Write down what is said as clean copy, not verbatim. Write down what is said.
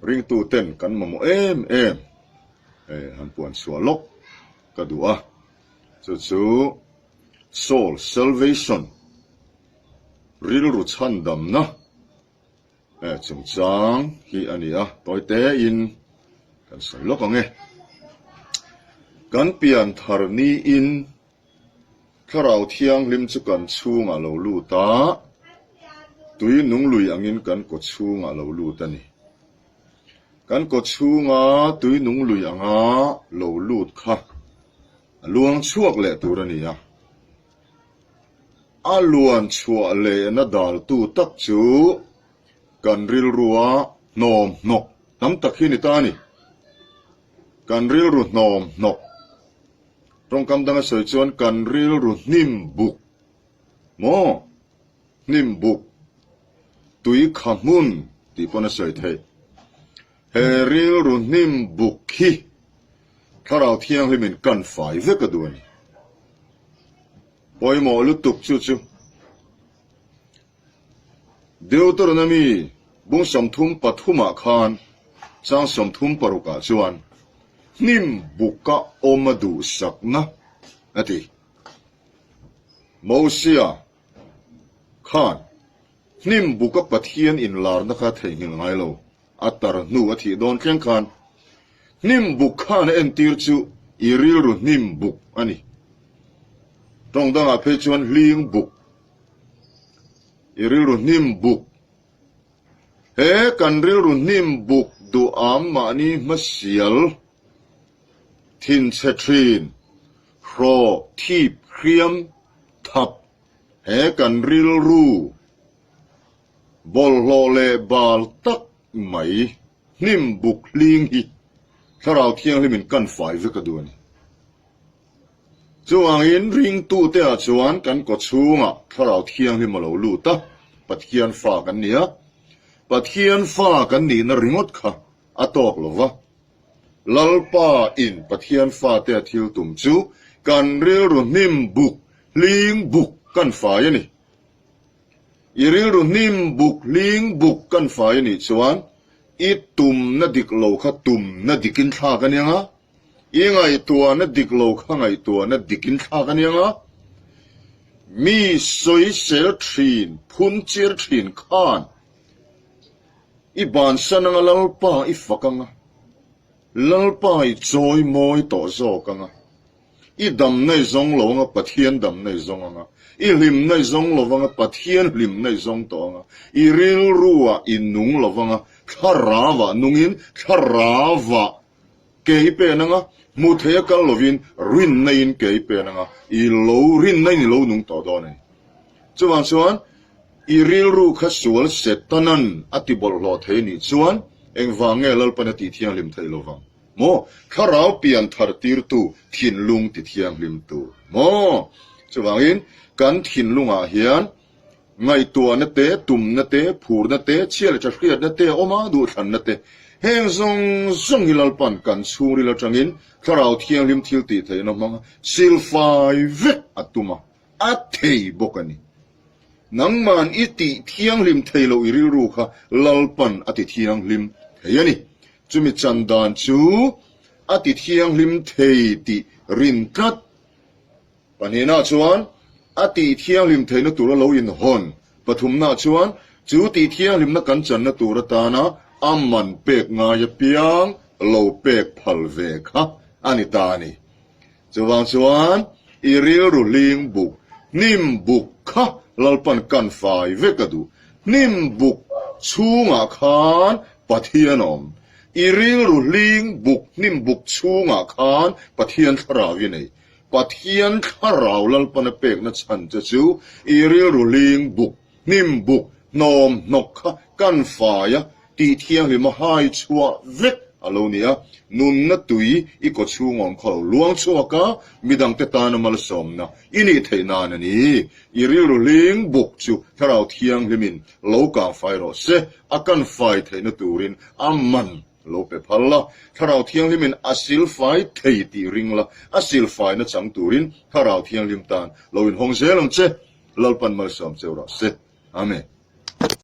Ringtuten kan mamawh em em han puan chhuah lawk ka duh a, chu chu Soul Salvation, rilru chhandamna chungchang hi a ni a, tawi tein kan sawi lawk ang e. Kan pian thar niin Thlarau Thianghlim chu kan chhungah lo lut a, tui nung lui angin kan kaw chhungah lo lut a ni. Kan kaw chhunga tui nung lui anga lo lut kha a luang chhuak leh tur a ni a. A luan chhuah lehna daltu tak chu kan rilrua hnawm hnawk tam tak hi a ni ta a ni. Kan rilru hnawm hnawk. Tawngkam danga sawi chuan kan rilru hnim buk maw? Hnim buk, tui kha hmun tih pawn a sawi theih. He rilru hnim buk hi Thlarau Thianghlimin kan fai vek a duh a ni. Pawimawh lutuk chu chu. Deuteronomy bung 33 ah khan chang 36 ah chuan hnim buka awm a duhsakna a ti. Mosia khan hnim buka Pathian inlarna kha theihnghilh ngai lo, a tar hnu a thih dawn thleng khan hnim buk khan a entir chu i rilru hnim buk a ni. Tawng dangah phei chuan hling buk. I rilru hnim buk. He kan rilru hnim buk duham mahni hmasial thinchhe thin, hraw, thip, hriam, thap he kan rilru bawlhhlawh leh bal tak mai hnim buk hling hi Thlarau Thianghlimin kan fai vek a duh a ni. Chuvangin ringtute ah chuan kan kawchhungah Thlarau Thianghlim a lo lut a, Pathian fa kan ni a. Pathian fa kan nihna ringawt kha a tawk lo va. Lalpa in Pathian fate a thil tum chu kan rilru hnim buk, hling buk kan fai a ni. I rilru hnim buk, hling buk kan fai a nih chuan i tumna dik lo kha tumna dikin thlak a nia. I ngaihtuahna dik lo kha ngaihtuahna dikin thlak a nia nga, mi sawisel thin, phun chir thin khan i bansan anga Lalpa i fak anga, Lalpa i chawi mawi tawh zawk anga, i damna i zawng lo anga Pathian damna i zawng anga, i hlimna i zawng lo anga Pathian hlimna i zawng tawh anga, i rilruah i nung lo anga thlarauah nungin thlarauah Ke i pen anga, hmuh theih a kal lovin rinna in ke i pen anga, i lo rinna in i lo nung tawh dawn a ni. Chuvang chuan i rilru kha sual Setanan a ti bawlhhlawh thei nih chuan engvang nge Lalpan a tih thianghlim theih lovang maw? Thlarau pian thar tirtu thinlung ti thianghlim tur maw? Chuvangin kan thinlungah hian Ngaihtuahna te, tumna te, phurna te, chhia leh tha hriatna te a awm a, duhthlanna te. Heng zawng zawng hi Lalpan kan chhungril atangin Thlarau Thianghlim thil tih theihna hmanga silfai vek a tum a, a thei bawk a ni. Nangman i tih thianghlim thei loh i rilru kha Lalpan a ti thianghlim thei a ni. Chumi chan dan chu a ti thianghlim thei tih rin tlat Pahnihna chuan a tih thianghlim theihna tura lo inhawn. Pathumna chuan chu tih thianghlimna kan channa tur atana a man pek ngai apiang lo pek phal ve kha a ni ta a ni. Chuvang chuan i rilru hling buk, hnim buk kha Lalpan kan fai vek a duh. Hnim buk chhungah khan Pathian a awm. I rilru hling buk, hnim buk chhungah khan Pathian thlarau i nei. Pathian thlarau Lalpana pekna chhan che chu i rilru hling buk, hnim buk, hnawm hnawk kha kan fai a, tih thianghlim a hai chhuah vek a lo ni a, nunna tui i kaw chhungawm kha lo luang chhuak a, midangte tana malsawmna i nih theih nan a ni. I rilru hling buk chu thlarau thianghlimin lo kang fai rawh se, a kan fai theihna turin a man Lo pe phal la, Thlarau Thianghlimin a silfai thei tih ring la, a silfaina chang turin Thlarau Thianghlim tan lo inhawng zel ang che. Lalpan malsawm cheu rawh se. Amen.